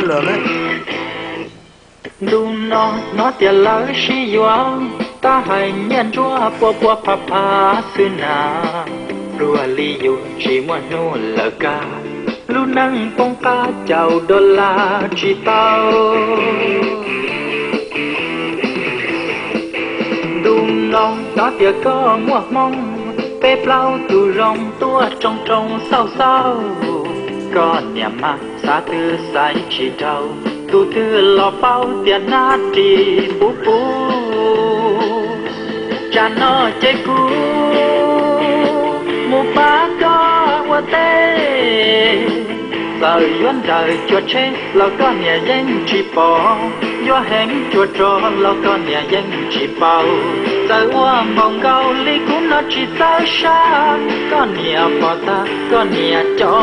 lawm na. Ntu no hnov tias lawv sib yuav, tab hais nyiaj ntsuab pua pua phav phav xwb na. Luag li yus tsis muaj hnub lawv kaj, lub neej poob qab caum dollar tsis tau. Ntu no hnov tias koj muaj hmoob, peb plaub tus zoo tuaj roos roos xauj xauj. Koj niam mas xav twb xaiv tsis dhau, tus twg los paub tias hnab ris puv puv. Tsam no ces kuv mus pab koj ua teb, txawm yuav nrawm cuag tsheb los koj niam yeej tsis pom, yuav heev cuag rog los koj niam yeej tsis paub. Txawm ua npaum nkaus li kuv no tsis txawj sab, koj niam pom tag koj niam co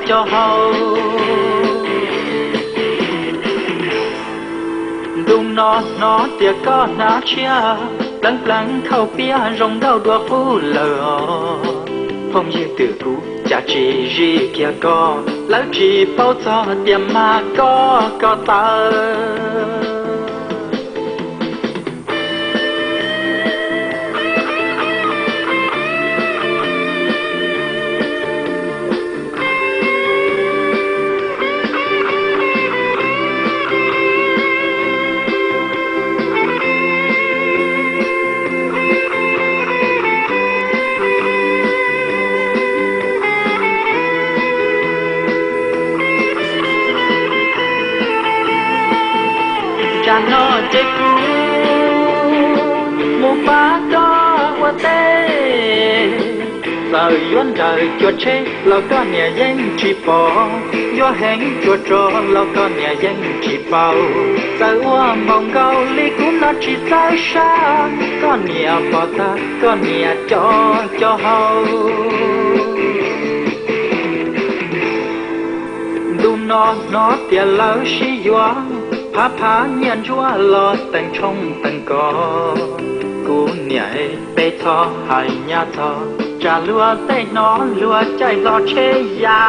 co hau. Ntu no hnov tias koj hnav tshiab, pleev pleev khauj piab zoo nkauj dua qub lawm os. Phooj ywg twg kuv cas tsis zij kiag koj, lawv tsis paub txog tias mag koj ko taw. Tsam no ces kuv mus pab koj ua teb, txawm yuav nrawm cuag tsheb los koj niam yeej tsis pom, yuav heev cuag rog los koj niam yeej tsis paub. Txawm ua npaum nkaus li kuv no tsis txawj sab, koj niam pom tag koj niam co co hau. Ntu no hnov tias lawv sib yuav, phav phav nyiaj ntsuab los teem tshoob teem kos. Kuv niam peb txhob hais nyab txog, tsam luag tej hnov luag caij hlo tsheb ya.